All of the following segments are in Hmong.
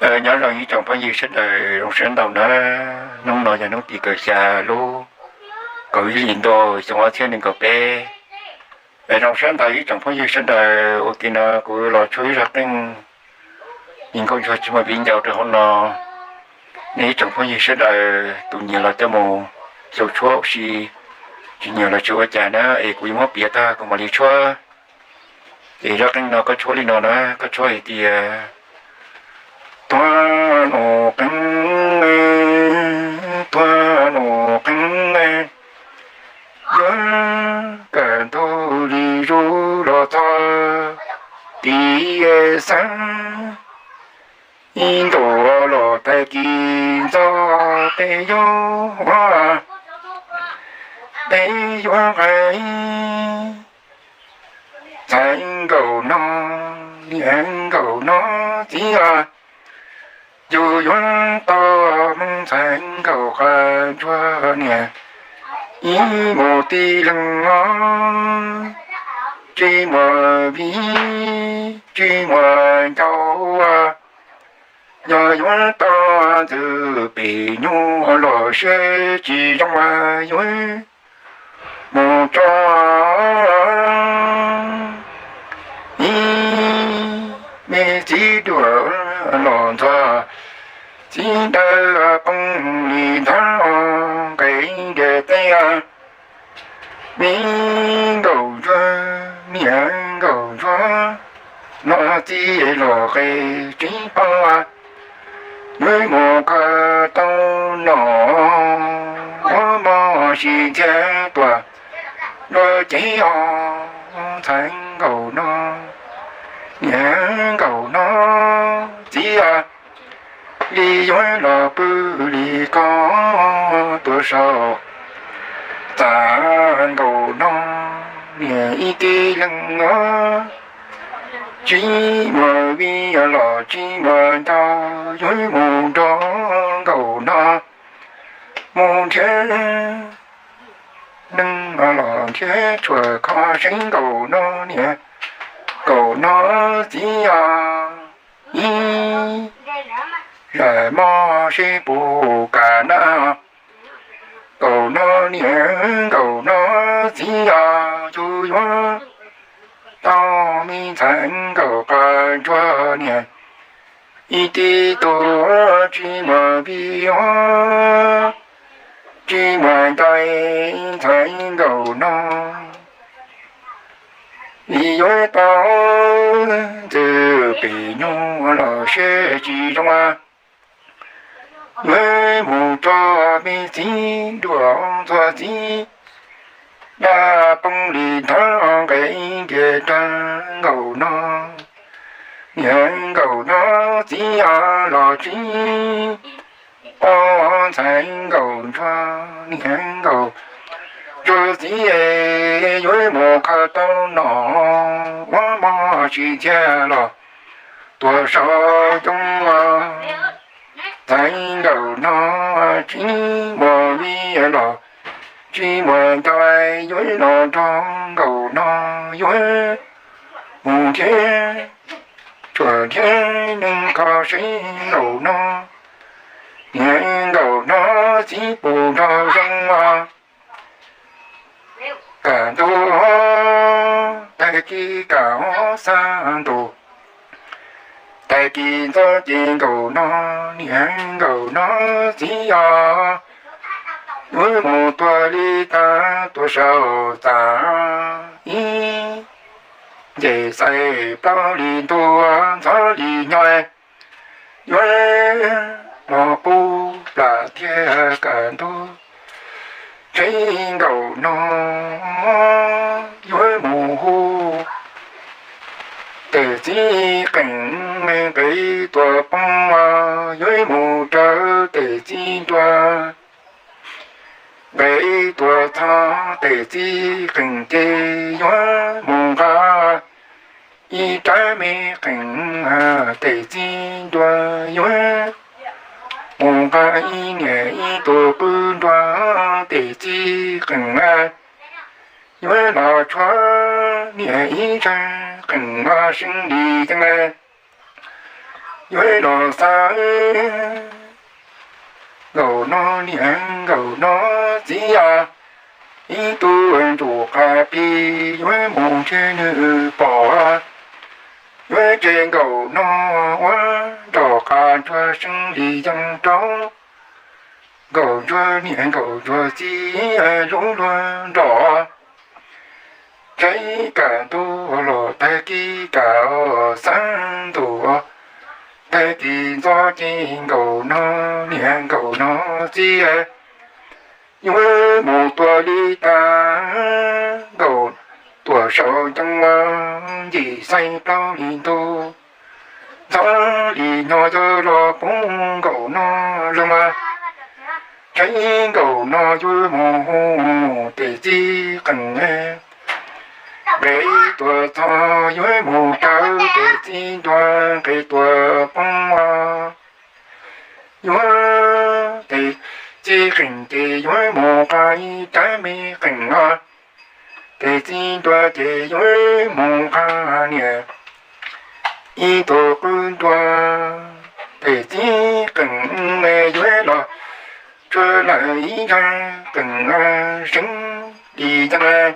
Nyob zoo ib tsoom phooj ywg sawv daws, zoo siab ntau na. Hnub no yog hnub tim kaum xya lub kaum ib hlis ntuj xyoo ob txhiab nees nkaum peb. Zoo siab ntau ib tsoom phooj ywg sawv daws, ua ke no kuv los tshuab ib zaj qeej, me nkauj ntsuag tsis muaj viv ncaus rau hauv no. Nej ib tsoom phooj ywg sawv daws tus nyiam los coj mus xyaum tshuab ua si, tsis nyiam los tsis ua cas na, es kuv yuav muab piav tag kuv mam li tshuab. Ces zaj qeej no koj tshuab li no na, koj tshuab hais tias: Tuag nus qeeb, tuag nus qeeb, yuav kaj ntug li zuj los txog tim xeeb. Ib ntus los tag kis ntxog peb yuav, peb yuav nqaij ntxhais nkaum no, niam nkaum no txiv os. Yus yuav tau mus ntxhais nkaum qab ntsuag niam, ib mus tib leeg os, tsis muaj viv tsis muaj ncaus. Yog yuav tau ntxwg pem nyuj los siab tsis zoo, yuav mus tso ib me txiv duam los ntxuag txiv dawb poob li nthav nqes ntiaj teb. Me nkaum ntsuag, niam nkaum ntsuag, no txiv los qe tsis paub, yuav mus khaws tau nom ua mov sim txhiaj tuaj dua cev os, ntxhais nkaum no, niam nkaum no txiv os. Li yuav los pw li koj tuaj saum txaj nkaum no, niam ib tib leeg os, tsis muaj viv los tsis muaj ncaus, yuav mus nrog nkaum no mus nrhiav neeg los nrhiav tshuaj kho seb nkaum no niam nkaum no txiv os. Ib zam mov seb puas kam na, nkaum no niam nkaum no txiv os, yus yuav tau me ntxhais nkaum qab ntsuag niam, ib tib tug tsis muaj viv os, tsis muaj ncaus, ntxhais nkaum no. Li yuav tau ntxwg pem nyuj los siab tsis zoo, yuav mus tso me txiv duam ntxuag txiv dawb poob li nthav nqes ntiaj teb nkaum no. Niam nkaum no txiv os, los tsis paub ntxhais nkaum ntsuag, niam nkaum ntsuag txiv, yuav mus khaws tau nom ua mov sim txhiaj los tuaj saum coob. Ntxhais nkaum no tsis muaj viv los tsis muaj ncaus, yuav los nrog nkaum no yuav mus nrhiav tshuaj nrhiav neeg kho seb nkaum no, niam nkaum no txiv puas nrog zoo os. Kaj ntug, tag kis kaj xav ntuj, tag kis ntxov ces nkaum no, niam nkaum no txiv os, yuav mus tuag li tag tuaj saum txaj ib nce xais plaub li ntuj ntxhov li nyob, yuav los pub plam thiab kaj ntug. Tsev nkaum no yuav mus hu tes txiv qees nqes tuaj poob, yuav mus raws tes txiv ntua nqes tuaj txog tes txiv qees ces yuav mus nqa ib rab me qees tes txiv ntua, yuav mus nqa ib niam ib tug qwb nrog tes txiv qees, yuav los tshuav niam ib tsev qees los seeb li ceeb. yuav los xav. Nkaum no niam nkaum no txiv os, ib tug ntsuj qab plig yuav mus nrhiav nws pom. Yuav tseg nkaum no ua nroj qab ntsuag seeb li yeej rau. Nkaum ntsuag niam nkaum ntsuag txiv lub luag nroj. Tshaib kav ntuj los tag kis kav xav ntuj, tag kis ntxov ces nkaum no niam nkaum no txiv yuav mus tua li tas. Nkaum tuaj saum ncees mas ncim xaib plaub li ntug, ntxov li no yog los poob nkaum no los mas. Tshaib nkaum no yuav mus hu tes txiv qees, nqes tuaj txog yuav mus raws tes txiv ntuag nqes tuaj poob os. Yuav tes txiv qees ces yuav mus nqa ib rab me qees os. Tes txiv ntuag ces yuav mus nqa niam ib tug qwb ntuag. Tes txiv qees me yuav los tsuag lawm ib zag qees seeb li yeej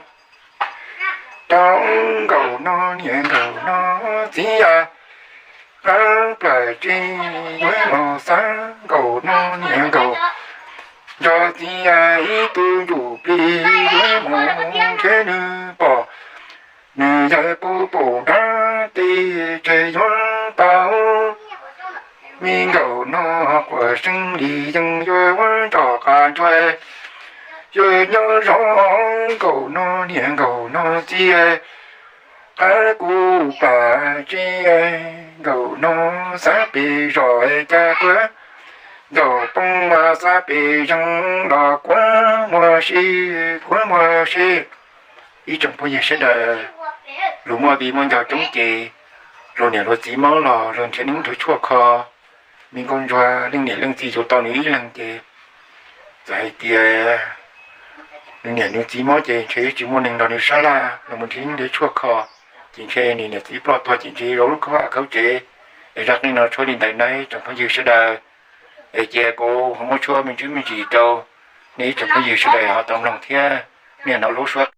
rau. Nkaum no niam nkaum no txiv qab plaws tsis yuav los xav. Nkaum no niam nkaum nrog txiv ib tug ntsuj plig yuav mus nrhiav nws pom. Nws yog pub pum dab tsi tseg yuav tau. Me nkaum no quaj seeb li yeej yuav ua nroj qab ntsuag yuav nyob zoo. Nkaum no niam nkaum no txiv qab kuv pam tsis nkaum no xav pem zos cas kuv nkaum poob mas xav pem zeeg los kuv muag si, kuv muag si. Ib tsoom phooj ywg sawv daws, luag muaj viv muaj ncaus coob ces luag niam luag txiv mob los luag nrhiav neeb nrhiav tshuaj kho. Me nkauj ntsuag leej niam leej txiv yuav tau nws ib leeg ces txawm hais tias nws niam nws txiv mob ces ntshe yuav tsis muaj neeg nrog nws sab laj los mus nrhiav neeb nrhiav tshuaj kho, ces ntshe nws niam txiv ploj tuag ces ntshe yuav lub khaub vaj khaub tsev es zaj qeej no tshuab li ntawd nawb tsoom phooj ywg sawv daws. Es cia kuv ho muab tshuab me ntsis me ntsis rau nej ib tsoom phooj ywg sawv daws ho tau mloog thiab. Niaj hnub lub suab